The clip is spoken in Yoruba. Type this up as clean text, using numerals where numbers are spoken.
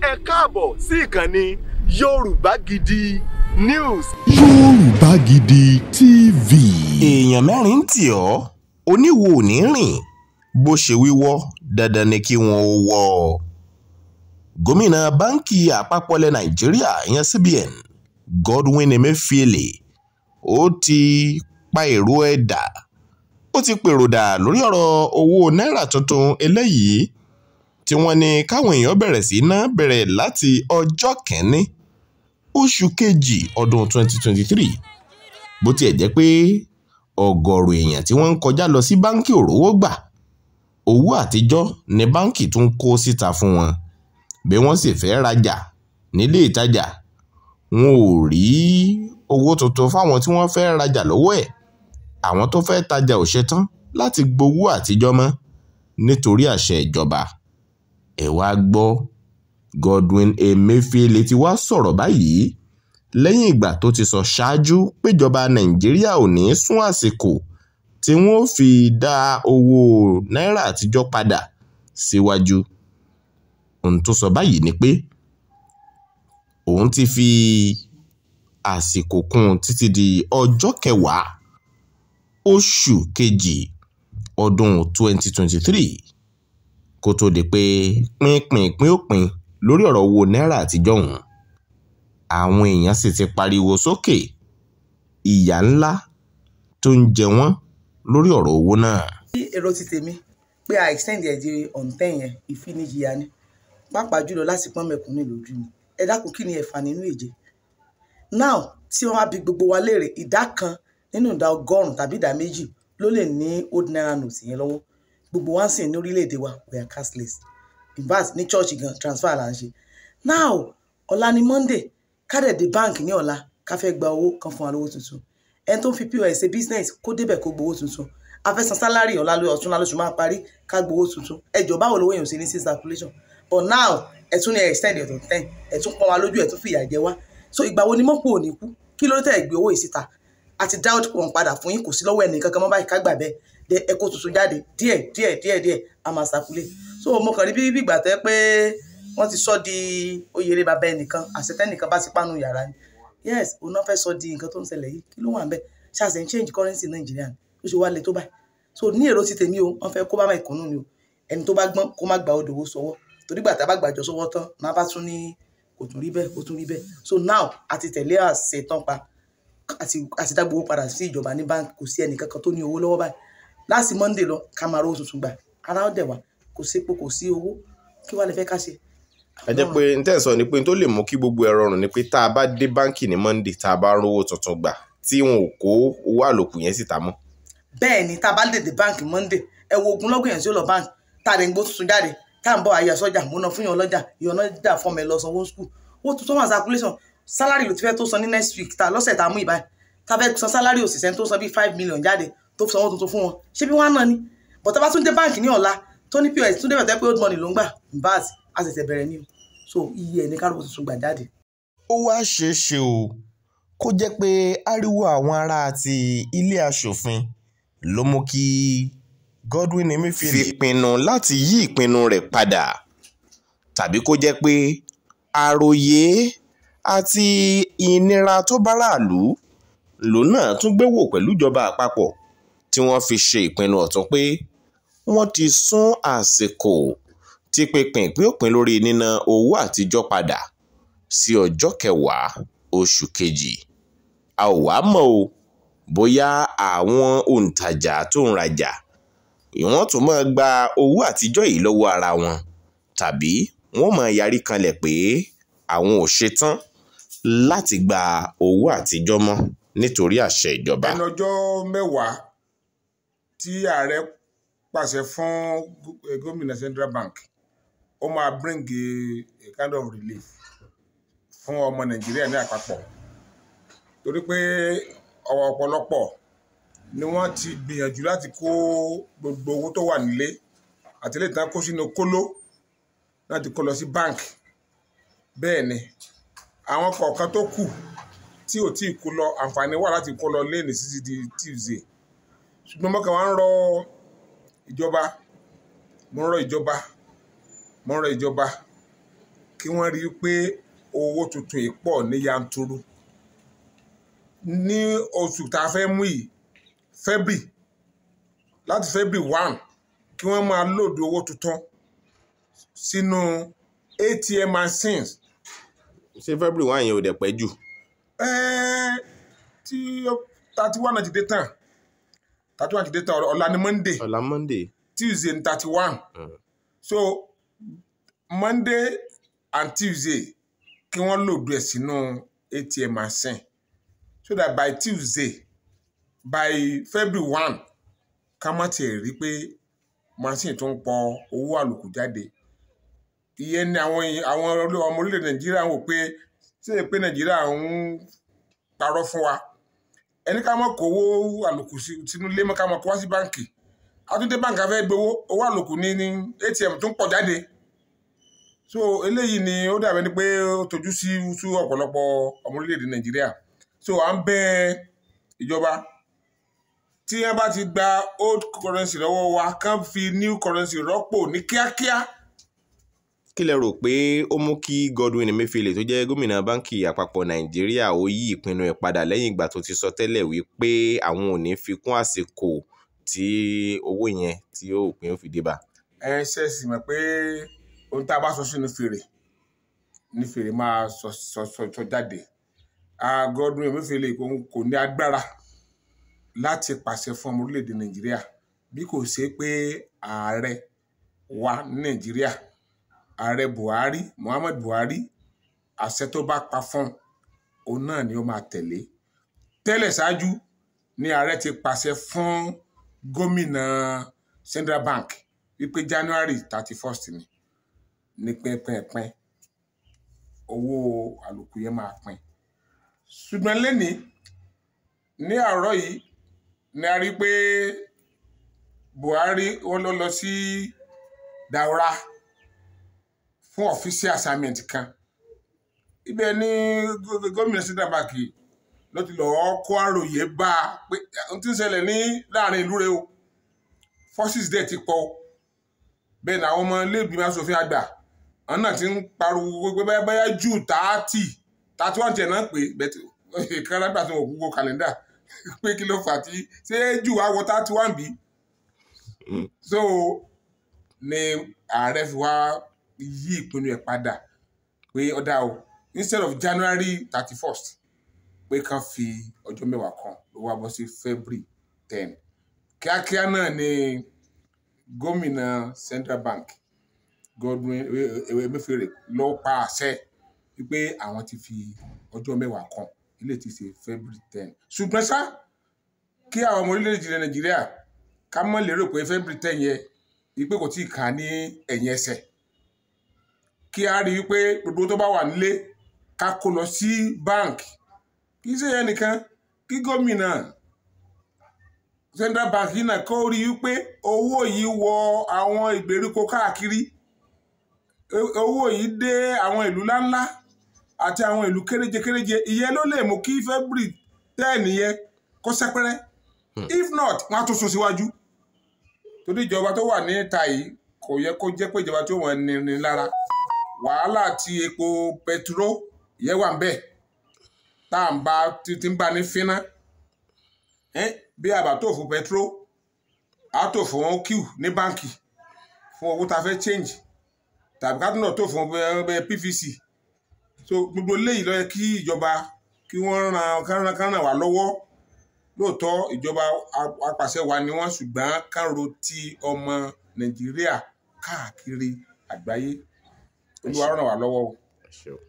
Ẹ káàbọ̀ sí ìkànnì Yorùbá Gidi News. Yorùbá Gidi TV. Èèyàn mẹ́rin ń tì ọ́, oníwo ò ní rìn, bó ṣe wíwọ́ dandan ni kí wọ́n ó wọ́ ọ. Gómìnà báńkì àpapọ̀ ilẹ̀ Nàìjíríà ìyẹn CBN Godwin Emefiele ó ti pa èrò ẹ̀ dà, ó ti pèrò dà lórí ọ̀rọ̀ owó náírà tuntun eléyìí tí wọ́n ní káwọn èèyàn bẹ̀rẹ̀ sí ná bẹ̀rẹ̀ láti ọjọ́ kìíní oṣù kejì ọdún 2023. Bó tiẹ̀ jẹ́ pé ọ̀gọ̀rọ̀ èèyàn tí wọ́n ń kọjá lọ sí báńkì ò rówó gbà, owó àtijọ́ ní báńkì tún kó síta fún wọn. Bí wọ́n sì fẹ́ rajà nílé ìtajà, wọn ò rí owó tuntun fáwọn tí wọ́n fẹ́ rajà lọ́wọ́ ẹ̀. Àwọn tó fẹ́ tajà ò ṣetán láti gbowó àtijọ́ mọ́ nítorí àṣẹ ìjọba. Ẹ wá gbọ́, Godwin Emefiele ti wá sọ̀rọ̀ báyìí lẹ́yìn ìgbà tó ti sọ ṣáájú péjọba Nàìjíríà ò ní sún àsìkò tí wọ́n fi dá owó náírà àtijọ́ padà síwájú. Ohun tó sọ báyìí ni pé òun ti fi àsìkò kún títí di ọjọ́ kẹwàá oṣù kejì ọdún 2023 kó tó di pé pínpín òpin lórí ọ̀rọ̀ owó náírà àtijọ́ ọ̀hún. Àwọn èèyàn sì ti pariwo sókè ìyà ńlá tó ń jẹ wọ́n lórí ọ̀rọ̀ owó náà. Èrò ti tèmi pé a extend ẹ̀ di on 10 yẹn, ìfinijìyà ni, pàápàá jùlọ láti pọ́n mẹ̀kúnnù lójú ni. Ẹ dákun, kí ni ẹ̀fà nínú èje? Now tí wọ́n bá bi gbogbo wa léèrè, ìdá kan nínú ìdá 100 tàbí ìdá 2 ló lè ní old naira note yẹn lọ́wọ́. Gbogbo wa ń sìn ní orílẹ̀-èdè wa, we are cashless. In fact, ní church gan, transfer là ń ṣe. Now ọ̀la ni Monday, ká dẹ̀ dé bank ní ọ̀la, ká fẹ́ gba owó kan fún wa lówó tuntun. Ẹni tó ń fi POS ṣe business, kó débẹ̀ kó gbowó tuntun. A fẹ́ san salary ọ̀la, ọ̀túnla lóṣù máa parí, ká gbowó tuntun. Ẹ jọ̀ọ́, báwo lówó yẹn ò ṣe ní sí circulation? But now ẹ tún ní extend ẹ̀ to 10, ẹ tún pọ́n wa lójú, ẹ tún fìyà jẹ wá. So ìgbà wo ni mọ́pò ò ní kú? Kí ló tẹ̀ gbé owó yìí síta? Àti dá wọn padà fún yín, kò sí lọ́wọ́ ẹnì kankan mọ́ báyìí, ká gbà bẹ́ẹ̀ dé. Ẹ kó tuntun jáde díẹ̀ díẹ̀ díẹ̀ díẹ̀, a máa circulate. So mo kàn rí bí ìgbà tẹ́ pé wọ́n ti sọ di oyèrè bàbá ẹnìkan, àṣetẹ́nìkan bá ti pánu yàrá ni. Yes, òun náà fẹ́ sọ di nǹkan tó ń ṣẹlẹ̀ yìí. Kí ló wà ń bẹ̀? Ṣáàṣì ń change currency Nàìjíríà ni ó ṣe wá le tó báyìí? So ní èrò ti tèmi o, wọ́n fẹ́ kó bá mẹ̀kúnnù ni o. Ẹni tó bá gbọ́n, kó má gba odò owó sọ́wọ́, torí gbà tá a bá gbàjọ sọ́wọ́ tán náà, bá tún ní kò tún rí bẹ́ẹ̀, ó tún rí bẹ́ẹ̀. So now a ti tẹ̀lé àṣẹ tán pa, àti dá gbowó padà sí ìjọba ní báńkì. Kò sí ẹnì kankan tó ní owó lọ́wọ́ báyìí. Láti Monday lọ, ká máa rówó tuntun gbà. Ara ó dẹ̀ wá, kò sépo, kò sí owó. Kí wàá lè fẹ́ ká ṣe? Ẹ jẹ́ pé n tẹ́ sọ ni pé n tó lè mú kí gbogbo ẹ rọrùn ni pé tá a bá dé báńkì ní Monday, tá a bá rówó tuntun gbà, tí wọn ò kó owó àlòkù yẹn síta mọ́. Bẹ́ẹ̀ ni, tá a bá lè dé báńkì Monday, ẹ wo ogunlọ́gọ̀ yẹn tí ó lọ báńkì, tá a lè ń gbó tuntun jáde, tá à ń bọ̀ ayé sọ́jà múná fún yàn lọ́jà, ìyọ̀nà dà fọ́ọ̀mù ẹ lọ sanwó school, owó tuntun wà circulation. Salary ló ti fẹ́ tó san ní next week, tá lọ́sẹ̀ tá a mú ìbáyìí, tá a fẹ́ san salary òṣìṣẹ́ tó san bíi 5 million jáde, tó sanwó tuntun fún wọn, ṣé bí wọ́n á náà ni? But tá a bá tún dé báńkì ní ọ̀la, tó ní POS tún débẹ̀, tó yẹ pé old money ló ń gbà, in fact, a ṣẹ̀ṣẹ̀ bẹ̀rẹ̀ ni o. So iye ẹ̀ ní ká lówó tuntun gbà jáde. Ó wá ṣeé ṣe o kó jẹ́ pé ariwo àwọn ará ti ilé aṣòfin ló mú kí Godwin Emefiele fi pinnu láti yí ìpinnu rẹ̀ padà, tàbí kó jẹ́ pé àròyé àti ìnira tó báráàlú lòun náà tún gbé wò pẹ̀lú ìjọba àpapọ̀ tí wọ́n fi ṣe ìpinnu ọ̀tún pé wọ́n ti sún àsìkò tí pínpín òpin lórí níná owó àtijọ́ padà sí ọjọ́ kẹwàá oṣù kejì. A ò wá mọ̀ o bóyá àwọn òǹtajà tó ń rajà wọ́n tún máa gba owó àtijọ́ yìí lọ́wọ́ ara wọn, tàbí wọ́n máa yarí kanlẹ̀ pé àwọn ò ṣetán láti gba owó àtijọ́ mọ́ nítorí àṣẹ ìjọba. Ẹnu ọjọ́ 10 tí ààrẹ pàṣẹ fún gómìnà Central Bank, ó máa bring a kind of relief fún ọmọ Nàìjíríà ní àpapọ̀, torí pé ọ̀pọ̀lọpọ̀ ni wọ́n ti gbìyànjú láti kó gbogbo owó tó wà nílé àti ilé ìtàn kó sínú kóló láti kó lọ sí bank. Bẹ́ẹ̀ ni àwọn kọ̀ọ̀kan tó kù tí ò tí ì kó lọ, àǹfààní wà láti kó lọ léèní títí di Tuesday. Ṣùgbọ́n mo kàn wá ń rọ ìjọba, mo ń rọ ìjọba, mo ń rọ ìjọba. Kí wọ́n rí i pé owó tuntun yìí pọ̀ ní yanturu. Ní oṣù tá a fẹ́ mú yìí, February, láti February 1, kí wọ́n máa load owó tuntun sínú ATM machines. Ṣé February 1 yẹn ò dẹ̀ pẹ́ jù? Tí 31 ti dé tán, 31 ti dé tán, ọ̀la ni Monday. Ọ̀la Monday. Tuesday ní 31. So Monday and Tuesday, kí wọ́n load ẹ̀ sínú ATM machine so that by Tuesday, by February 1, ká má tiẹ̀ rí pé machine tó ń pọ owó àlòkù jáde. Ìyẹn ni àwọn ọmọ orílẹ̀ Nàìjíríà ń wò pé ṣé é pé Nàìjíríà ń parọ́ fún wa. Ẹni ká má kó owó àlòkù sínú ilé mọ́, ká má kó wá sí báǹkì. Àtúndé báǹkì, a fẹ́ gbowó, owó àlòkù ní ATM tó ń pọ̀ jáde. So eléyìí ni ó dàbí ẹni pé ó tojú sí sú ọ̀pọ̀lọpọ̀ ọmọ orílẹ̀-èdè Nàìjíríà. So à ń bẹ ìjọba, tí wọ́n bá ti gba old currency lọ́wọ́ wa, kán fi new currency rọ́pò ní kíákíá. Kí lẹ rò pé ó mú kí Godwin Emefiele, tó jẹ́ gómìnà Báńkì Àpapọ̀ Nàìjíríà, ó yí ìpinnu ẹ̀ padà lẹ́yìn ìgbà tó ti sọ tẹ́lẹ̀ wípé àwọn ò ní fi kún àsìkò tí owó yẹn tí ó pín ó fi dé bá? Ẹ ṣe sì mọ̀ pé ohun tá a bá sọ sínú fèrè ní fèrè máa sọ sọ sọ sọ jáde. Godwin Emefiele kò ní agbára láti pàṣẹ fún ọmọ orílẹ̀-èdè Nàìjíríà bí kò ṣe pé ààrẹ wa ní Nàìjíríà, Ààrẹ Buhari, Muhammad Buhari. Àṣẹ tó bá pa fún òun náà ni ó máa tẹ̀lé. Tẹ́lẹ̀ ṣáájú ni ààrẹ ti pàṣẹ fún gómìnà Central Bank wípé January 31st ni pínpínpín owó àlòkù yẹn máa pín. Ṣùgbọ́n lẹ́ni ní àárọ̀ yìí ni a rí pé Buhari, wọ́n lọ lọ sí Daura fún official assignment kan. Ibẹ̀ ni gómìnà Central Bank ló ti lọ́ọ́ kó àròyé bá a pé ohun tí ń ṣẹlẹ̀ ní láàrin ìlú rẹ o, forces dẹ̀ ti pọ̀. Bẹ́ẹ̀ ni àwọn ọmọ ilé ìgbìmọ̀ asòfin àgbà, àwọn náà ti ń pariwo pé báyá báyá June 30, 31 tiẹ̀ náà pé bẹ́ẹ̀ kan lágbà tí wọn kú wo kàlẹ́ndà pé kí ló fà á tí ṣé June wá wọ 31 bí. So ni ààrẹ fi wá yí ìpinnu ẹ̀ padà pé ó dáa o, instead of January 31st, pé kán fi ọjọ́ 10 kan ló wá bọ́ sí February 10. Kíákíá náà ni gómìnà Central Bank, Godwin Emefiele, ló pa àṣẹ wípé àwọn ti fi ọjọ́ 10 kan, ilé ti ṣe February 10. Ṣùgbọ́n ṣá, kí àwọn ọmọ orílẹ̀-èdè Nàìjíríà ká mọ̀ lérò pé February 10 yẹn wípé kò tí ì kà ní ẹ̀yìn ẹsẹ̀. Kí a rí wípé gbogbo tó bá wà nílé, ká kó lọ sí báǹkì. Kì í ṣe yẹn nìkan, kí gómìnà Central Bank yìí náà kó rí wípé owó yìí wọ àwọn ìgbèríko káàkiri, owó yìí dé àwọn ìlú ńláńlá àti àwọn ìlú kéréje kéréje. Ìyẹn ló lè mú kí February 10 yẹn kó sẹ́pẹ́rẹ́. If not, wọ́n á tún sún síwájú, torí ìjọba tó wà níta yìí kò yẹ kó jẹ́ pé ìjọba tí ó wọ́n ní ní lára. Wàhálà ti epo pẹtiró ìyẹn wà ń bẹ̀ tá à ń bá ti ń bá ní fínná. Bí a bá tó fún pẹtiró, a tó fún queue ní báǹkì fún owó tá a fẹ́ change, tàbí ká tún náà tó fún PVC. So gbogbo eléyìí ló yẹ kí ìjọba kí wọ́n ràn kán ràn wá lọ́wọ́. Lóòótọ́, ìjọba apàṣẹ wa ni wọ́n, ṣùgbọ́n kán ro ti ọmọ Nàìjíríà káàkiri àgbáyé. Olúwa ràn wá lọ́wọ́ o. Ẹ ṣé o.